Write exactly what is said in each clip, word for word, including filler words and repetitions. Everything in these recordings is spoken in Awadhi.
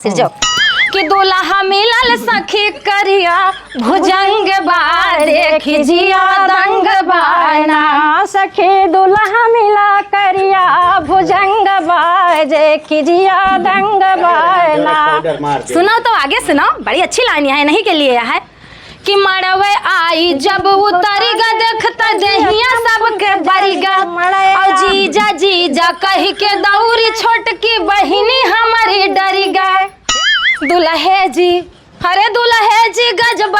सिरजो। कि दुल्हा मिलल सखी करिया भुजंग बा, देखी जिया दंग बा ना। सखी दुल्हा मिला करिया भुजंग बा, देखी जिया दंग बा ना। सुनाओ तो आगे सुनाओ, बड़ी अच्छी लाइन है, इन्हीं के लिए है। कि मड़वे आई जब उतरिगा, देखत देहिया सबके बरिगा। और जीजा जीजा कहि के दौरी छोटकी बहिनी हमरी डरिगा। दुल्हे जी, अरे दुल्हे जी गजब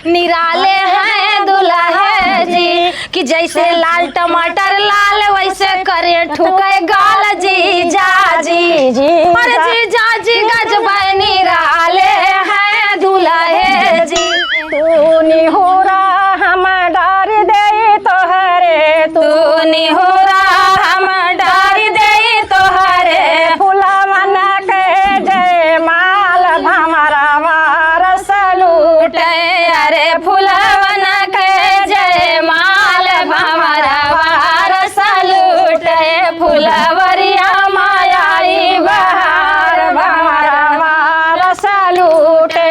निराले हैं दुल्हे जी, कि जैसे लाल टमाटर लाल वैसे करे ठुके गाल जीजा जी। अरे जीजा जी गजब निराले हैं दुल्हे जी। तू निहोरा हम डार देई तोहरे, तू निहोरा हम डार देई तोहरे। फुलवन के जयमाल भंवरवा रस लूटे, अरे फुलवन के जयमाल भंवरवा रस लूटे, फुलवरिया मायाई बहार भंवरवा रस लूटे।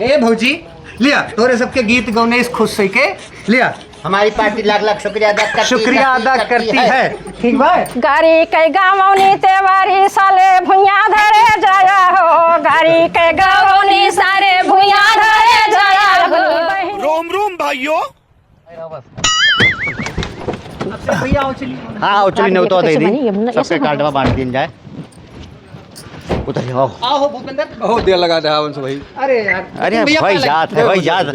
ए भौजी, लिया, तोरे सबके गीत गौने इस खुश से के, लिया। हमारी पार्टी लाख लाख शुक्रिया अदा करती, शुक्रिया करती, अदा करती करती है। है। ठीक बा? गारी के गावनी तेवारी साले भुइया धरे जाया हो, गारी के गावनी सारे भुइया धरे जाया हो। रोम रोम भाइयों। हाँ, आओ, चलिए, नेवता दे दी। सबके कार्डवा बांट दीन जाए। उतर जाओ। आओ हो, भूपेंद्र। बहुत देर लगा दे, हाँ, वंश भाई। अरे यार, अरे, भैया, भाई पहले जात है, भाई जात।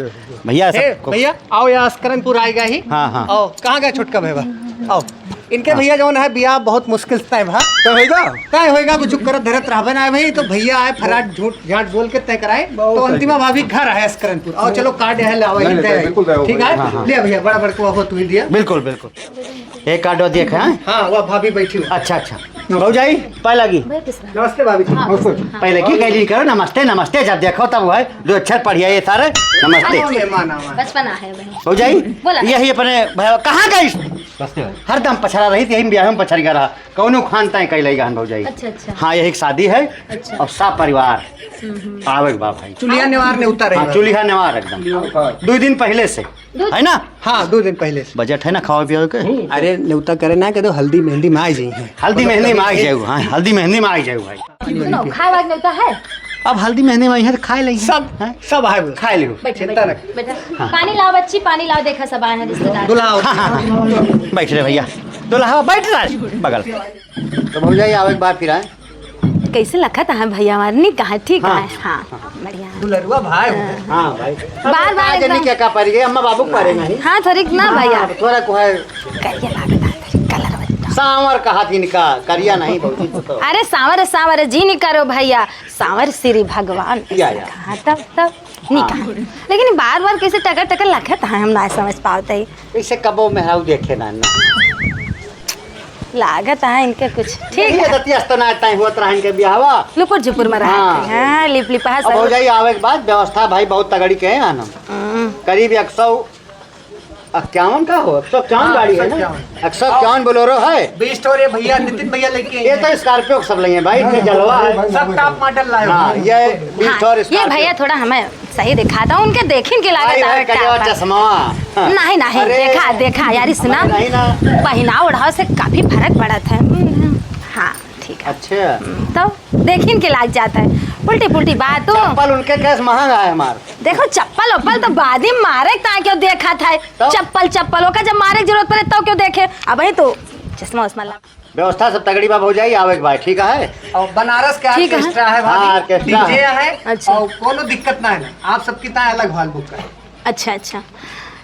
भैया, ए, सब भैया, आओ यार, अस्करनपुर आएगा ही। हाँ, हाँ। आओ, कहाँ गए छोटका भैया? आओ। इनके हाँ। भैया जौन है, बियाह बहुत मुश्किल से तय भा। तय होइगा? तय होइगा, कुछ करत धरत रहबे ना भाई, तो भैया आए, फराट झूठ झाट बोल के तय कराए, बहुत तो सही। अंतिमा भाभी घर है अस्करनपुर। आओ, चलो, कार्ड है, लावा, नहीं, नहीं, बिल्कुल तय हो। ठीक है? हाँ, हाँ। ले भैया, बड़ा बड़का हो, तू ही दिया। बिल्कुल, बिल्कुल। एक कार्ड और दिया है? हाँ, वह भाभी बैठी हो। अच्छा, अच्छा। भौजाई, पाए लागी। नमस्ते भाभी जी। हाँ, नमस्ते। हाँ। पहले की कैली करो, नमस्ते, नमस्ते, जब देखो तब वह दो अक्षर पढ़िया ये सारे, नमस्ते। हाँ, मेहमान आवा। बचपना है भाई। भौजाई, बोला। यही अपने भैया कहाँ गई? हरदम पछड़ा रही थी, यही ब्याह में पछड़ गया रहा। कौनो खान ताए कैले गहन भौजाई। अच्छा, अच्छा। हाँ, यही एक शादी है। अच्छा। और सब परिवार हम्म, हम्म। आवे के बा भाई। चूल्हा नेवार नेवता रही हाँ, बा। चूल्हा नेवार एकदम। चूल्हा नेवार। दो दिन पहले से। दो है ना? हाँ, दो दिन पहले से। बजट है ना खावे पियावे के? अरे, नेवता करे ना, कह दो हल्दी मेहंदी में आ जाई हैं। हल्दी मेहंदी में आ जाए, हाँ, हल्दी मेहंदी में आ जाए भाई। सुनो, खाए वाला नेवता है? अब हल्दी मेहंदी में आई है तो खाए लेंगे। सब, हैं? सब है बोलो। खाए लियो। बैठे, चिंता बैठे, रख। बैठे। हाँ। पानी लाओ बच्ची, पानी लाओ, देखा सब आए हैं रिश्तेदार। दुल्हा आओ। हाँ, हाँ, हाँ। बैठ रहे भैया। दुल्हा बैठ रहा है बगल। तो भौजाई आवे के बाद फिर आए। कैसे लखत हैं भैया हमारे? निक है, ठीक हाँ। है। हाँ, बढ़िया है। दुलरुआ भाई हो। हाँ। हाँ भाई। बार बार आज एकदम निक का पड़ गए, अम्मा बाबू के बारे में ही। हाँ, थोड़ी ना हाँ, भैया। थोड़ा को है। करिया लागत है, थोड़ी कलर वाली। सांवर कहा थी इनका, करिया नहीं भौजी तो। अरे सांवर, सांवर जी नहीं करो भैया, सांवर श्री भगवान। या, या। हाँ, तब, तब नहीं हाँ। कहा। लेकिन बार बार कैसे टकर टकर लखत हैं, हम ना समझ पावत है। इसे कबो मेहराऊ देखे ना, ना। लागत है इनके कुछ। ठीक यही है। दतिया अस्तना टाइम हुआ तरह इनके बियाहवा। लुपुर झुपुर में रहा हाँ। थे। हाँ, लिप लिप है अब हो सब। जाई आवे के बाद व्यवस्था भाई बहुत तगड़ी के है ना। हम्म। करीब एक सौ इक्यावन का हो, एक सौ इक्यावन हाँ, गाड़ी है ना? एक सौ इक्यावन। एक सौ इक्यावन बोलेरो है। बीस ठो रे भैया, नितिन भैया लेके ये आए तो हैं। स्कॉर्पियो सब लेंगे भाई, इतने जलवा है। सब टॉप मॉडल लाए हाँ, हैं। ये बीस हाँ, ठो ये स्कॉर्पियो। भैया थोड़ा हमें सही दिखाता हूँ, उनके देखिन के लागत भाई, है भाई, का करिया बा। चश्मा। नहीं, नहीं, अरे। देखा, देखा, यार, सुना, नहीं ना। पहनाव ओढ़ाव से काफी फर्क पड़त है। हम्म, हाँ, ठीक है। अच्छा। हम्म, तो देखिन के लाग जात है। उल्टी पुल्टी बात तो। चप्पल उनके कैस महंगा है हमार। देखो, चप्पल उप्पल तो बाद में मारे, ता क्यों देखा था? तो? चप्पल, चप्पल, ओका जब मारे के जरूरत पड़े, तब क्यों देखे? अब ही तो चश्मा उश्मा लगा। व्यवस्था सब तगड़ी बा, भौजाई, आवे के बा, ठीक है? और बनारस के ठीक है। ऑर्केस्ट्रा है, भाभी, हाँ, ऑर्केस्ट्रा डीजे है। है, अच्छा। और कोनो दिक्कत ना है ना, आप सबकी ताए अलग हॉल बुक करें। अच्छा, अच्छा,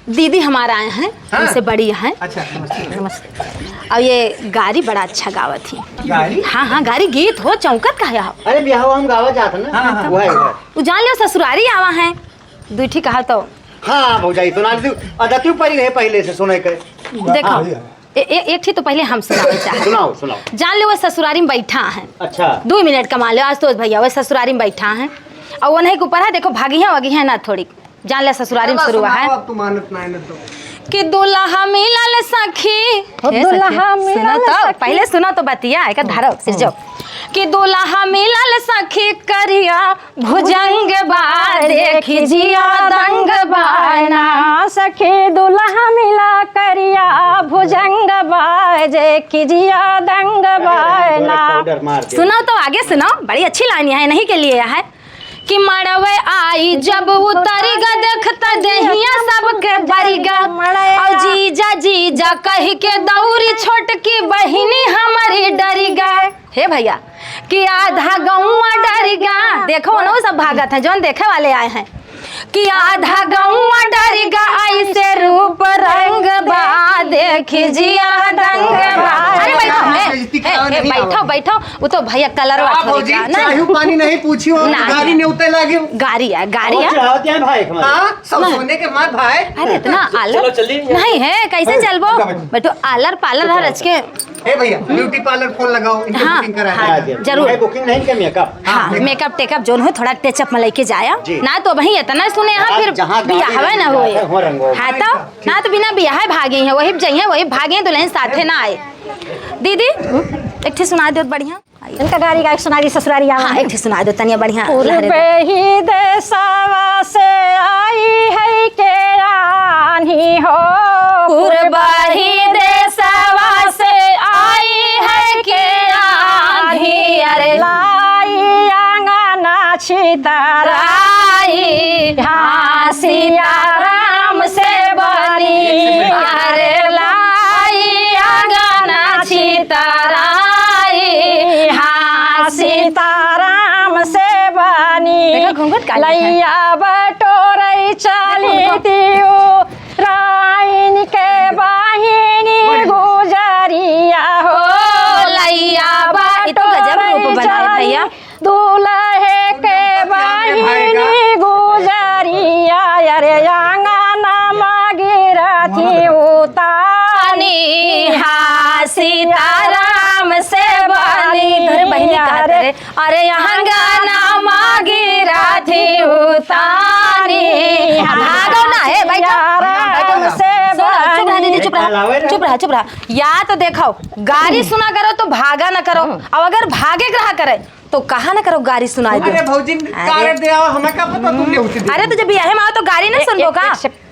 दीदी हमारा आए हैं, हाँ। उनसे बड़ी हैं। अच्छा, नमस्ते। नमस्ते। और ये गारी बड़ा अच्छा गावत ही। गारी? हाँ, हाँ, गारी गीत हो, चौंकत का है आप? अरे, बियाह हम गावा जात ना, हाँ, हाँ। वही, वही। उ जान लियो, ससुरारी आवा हैं, दुई ठी कहा तो। हाँ, भौजाई, सुना दू, आदत ऊपर ही रहे पहले से सुने के। देखो, हाँ। ए-, ए-, एक ठी तो पहले हम सुनावे चाहत। सुनाओ, सुनाओ। जान ले, वो ससुरारी में बैठा है। अच्छा। दो मिनट कमा ले, आज तो भैया वो ससुरारी में बैठा है। और वो नहीं के ऊपर है, देखो, भागी है, वगी है ना थोड़ी। जान ले, ससुरारी में अब शुरू है। सुनाओ, अब तू मानत ना है ना तो। कि दुल्हा मिलल सखी। ओ, ए दुल्हा सखी, मिलल सुनो तो, सखी। पहले सुनो तो बतिया, एका धरो, सिरजो। कि दुल्हा मिलल सखी करिया भुजंग बा, देखी जिया दंग बा ना। सखी दुल्हा मिला करिया भुजंग बा, देखी जिया दंग बा ना। सुनो तो आगे सुनो, बड़ी अच्छी लाइन है, नहीं के लिए है। कि मड़वे आई जब उतरिगा, देखता देहिया सबके बरिगा। और जीजा जीजा कहि के दौरी छोटकी बहिनी हमरी डरिगा। हे भइया, कि आधा गौवा डरिगा। देखो ना, वो सब भागत हैं, जौन देखे वाले आए हैं। कि आधा गौवा डरिगा, ऐसे रूप रंग बा, देखी जिया दंग बा। अरे बैठो, ए, ए, ए, बैठो, बैठो। वो तो भइया कलर वाला भौजी, ना। चाहू पानी नहीं पूछी हो, ना। गारी नेवते लागे। गारी है, गारी है। चढ़ावत है भाई हमारे। हाँ, सब सोने के मार भाई। अरे इतना आलर चलो, चलिए। नहीं है, कैसे चलबो? बैठो, आलर पालर है रच के। ए भइया, ब्यूटी पार्लर फोन लगाओ, इनके हाँ, booking करा हाँ, दे। जरूर। मैं booking नहीं किया, मेकअप। हाँ, हाँ, मेकअप टेकअप जोन हो, थोड़ा टचअप में लेके जाया। जी। ना तो वही इतना सुने हैं, आप फिर जहाँ गाड़ी बियाहवे ना लेके होए। जाते हो, रंगो। हाँ तो, ना तो बिना बियाहे भागे हैं, वही जइहे, वही भागे हैं, दुल्हन साथे ना आए। दीदी, एक ठे सुना दो बढ़िया। इनका गारी गायक सुना दी ससुरारी आवा। हाँ, एक ठे सुना दो तनिया बढ़िया। पूर्वे ही देशवा से आई है के रानी हो। पूर्वे ही देशवा से आई है के रानी, अरे लाई आंगना छितराई, हाँ सीताराम से बनी। अरे लाई आंगना छितराई, हाँ सीताराम से बनी। देखो, घूंघट काट ली है। लइया बटोरई चली तिउ राइन के बहिनी गुजरिया हो। लइया बा-, ई तो गजब रूप बनाए भइया। दुलहे के बहिनी गुजरिया, अरे आंगन मा गिरथी उतानी, हाँ सीताराम से बनी। तोरे बहिनी का करे? अरे अंगना मा गिरथी उतानी। भागो ना, हे बैठो। सीताराम से सुनो, चुप रहा दीदी, चुप रहा, चुप रहा, चुप रहा। या तो देखो, गारी सुना करो तो भागा ना करो। अब अगर भागे के रहा करे तो कहा ना करो, गारी सुनाई दो। अरे भौजी, अरे। कारे दे आओ, हमें का पता तुमने उसे दे अरे तो जब यही माँ तो गारी ना सुनबो का?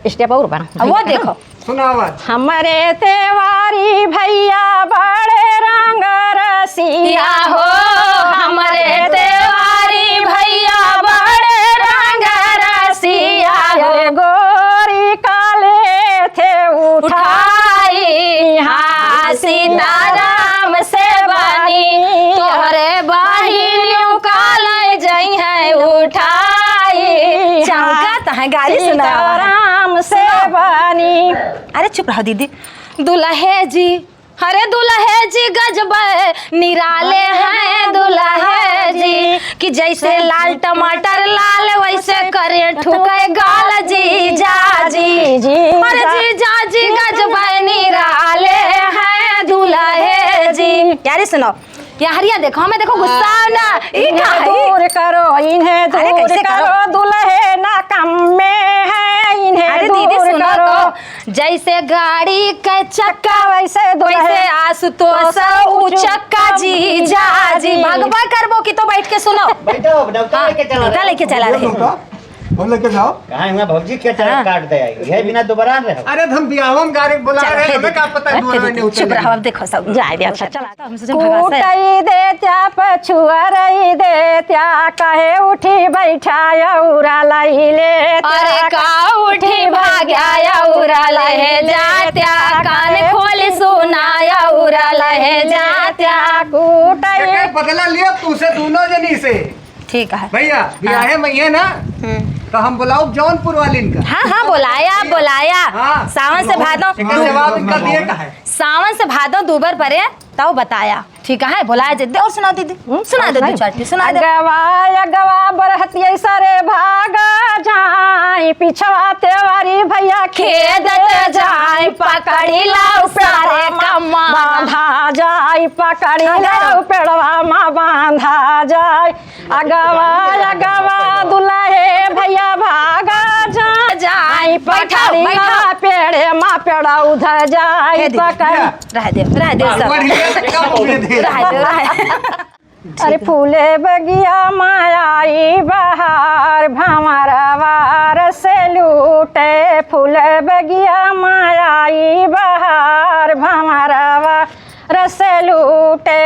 एक step और बना। अब वो देखो। सुनावा। हमरे तेवारी भइया बड़े रंग रसिया हो, हमरे तेवारी भइया बड़े रंग रसिया हो। अरे गोरी काले थे उठाई, हाँ सीताराम से बनी, तोहरे बहिनियों का ले जइहैं उठाई। चौका तहैं गारी सुनावा। सीताराम से बनी। अरे चुप रहो दीदी। दुलहे जी, अरे दुलहे जी गजब निराले हैं दुलहे जी, कि जैसे लाल टमाटर लाल वैसे करे ठुके गाल जीजा जी। अरे जीजा जी गजब निराले हैं दुलहे जी। यारी सुनो, यारिया देखो, हमें देखो, गुस्सा ना, ई का है? दूर करो, इन्हें अरे, दूर कैसे करो? करो, दुलहे ना कम में है, इन्हें अरे, दीदी, दूर सुनो करो। तो, जैसे गाड़ी के चक्का, वैसे दुलहे वैसे आशुतोष उचक्का जीजा जी। भगवा करबो कि तो बैठ के सुनो। बैठो, अब डॉक्टर हाँ, लेके चला रहे। लेके चला रहे। फोन लेके जाओ। कहाँ हुआ भौजी के चला हाँ। काट दे आई। ये बिना दोबारा रहे। अरे, हम बियाह में गाड़ी बुला चल, रहे हैं, दीदी। हमें का पता है, अरे, दोबारा दीदी, नहीं चुप उतरेगा। रहो, अब देखो सब जाए दिया, अच्छा, चला। कुटई देत्या, पछुअरई देत्या, कहे उठी बैठा औरा लई लेत्या। अरे का उठी भाग्या औरा लहे जात्या, कान खोल सुना औरा लहे जात्या। कुटई एकर बदला लिया तू से दोनों जनी से। ठीक है। भैया, बियाहे हाँ। में है ना, हम्म। तो हम बुलाओ जौनपुर वालिन का। हाँ, हाँ, बुलाया, बुलाया। हाँ। सावन से भादो। एकर जवाब इनका दिए का है? सावन से भादो दूबर परे, तब बताया। ठीक है, बोला जे, और सुनाओ दीदी, हम्म, सुना दे, दो चार ठे सुना दे। अगवा, अगवा बरहतिया सरे भागा जाई, पिछवा तेवारी भैया खेदत जाई, पकड़ी लाओ सारे कमा। बांधा जाई, पकड़ी लाओ पेड़वा मा बांधा जाई। अगवा, अगवा दुलहे भैया भागा जा, जाई बैठो, पकड़ी बैठो। ला पेड़े मा पेड़ा उधर जाई हे दीदी, पकड़। रह दे, रह दे सब। बढ़िया से काम दे दे। रह दे, रह दे। अरे फूले बगिया मा आई बहार, भंवरवा रस लूटे। फूले बगिया मा आई बहार, भंवरवा रस लूटे।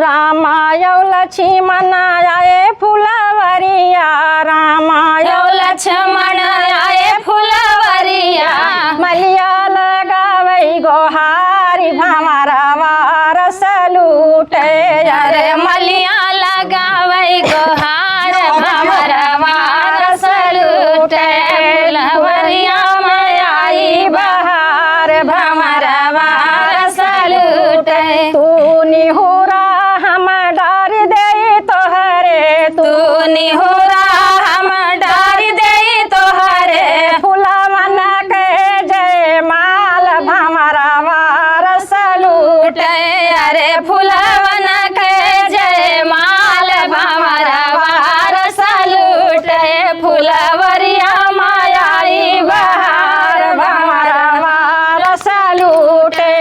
रामा यौ लक्ष्मण आए फुलवरिया, रामा यौ लक्ष्मण आए फुलवरिया। मलिया लगावै गोहारी, भंवरवा रस लूटे। अरे मलिया लगावै गोहार, भंवरवा रस लूटे। फुलवरिया मा आई बहार, भंवरवा रस लूटे। तू निहोरा हम डारि देई तोहरे, तू निहोरा हम डारि देई तोहरे। फुलवन के जयमाल, भंवरवा रस लूटे। अरे फुलवन के जयमाल, भंवरवा रस लूटे। फुलवरिया मा आई बहार, भंवरवा रस लूटे।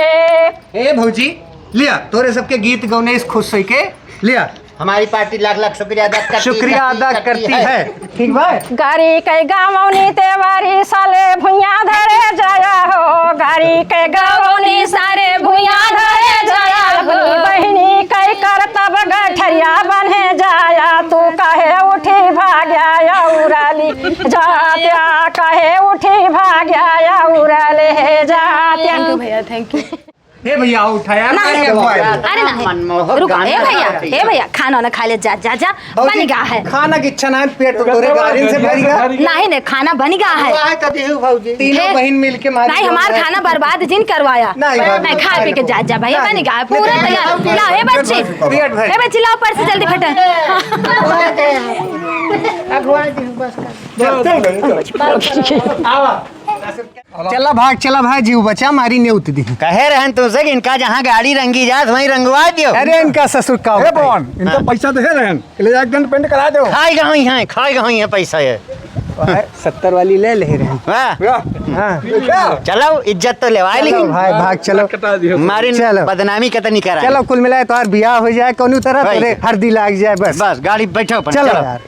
ए भौजी, लिया, तोरे सबके गीत गौने इस खुश होई के लिया। हमारी पार्टी लाख लाख शुक्रिया अदा करती, शुक्रिया करती, अदा करती करती है। है। ठीक बा? गारी के गवनी तेवारी साले भुइयां धरे जाया हो, गारी के गवनी सारे भुइयां धरे जाया हो। बहिनी के करतब गठरिया बन्हे जाया, तू काहे उठी भाग्या औरली जात्या, काहे उठी भाग्या औरले जात्या। Thank you भैया, thank you। ए भैया, उठाया, नहीं, अरे नहीं, भाई। अरे नहीं। मनमोहक रुको, गाना ए भैया, गाती ए है। भैया, खाना ना खा ले, जा, जा, जा, भौजी, बन गया है। खाना की इच्छा ना है, पेट तो तोरे गारिन से भर गया। नहीं, नहीं, खाना बन गया है। वाह, तो देहु भौजी। तीनों हे, बहिन मिल के मारी नहीं, हमार खाना बर्बाद जिन करवाया। नहीं, नहीं, भाभी, खा पी के जा, जा भैया, नहीं। बन गया है, पूरा तैयार। लाओ, हे बच्ची, पेट भर। हे बच्ची, लाओ, ऊपर से जल्दी फटे। अगुआ देहु, बस कर। चल, चल, चल। आवा। चला भाग, चला भाग, जीव बचा, मारी नेउत दी। कहे रहन तुमसे कि इनका जहाँ गाड़ी रंगी जात, वहीं रंगवा दियो। अरे, इनका ससुर का ए होता है? पवन, इनका हाँ। पैसा दे रहन, ले जाके दंड पेंट करा दो। खाई गई है, खाई गई है पैसा ये। सत्तर वाली ले ले रहन। हाँ। हाँ। चलो, इज्जत तो लेवाई चलो ली। भाई, भाग चलो। कटा दियो। मारिन चलो। बदनामी कतनी करा। चलो, कुल मिलाए तोहार बियाह हो जाए, कौनो तरह भाई। तोरे हरदी लाग जाए, बस। बस, गाड़ी बैठो अपन, चलो चलो। यार।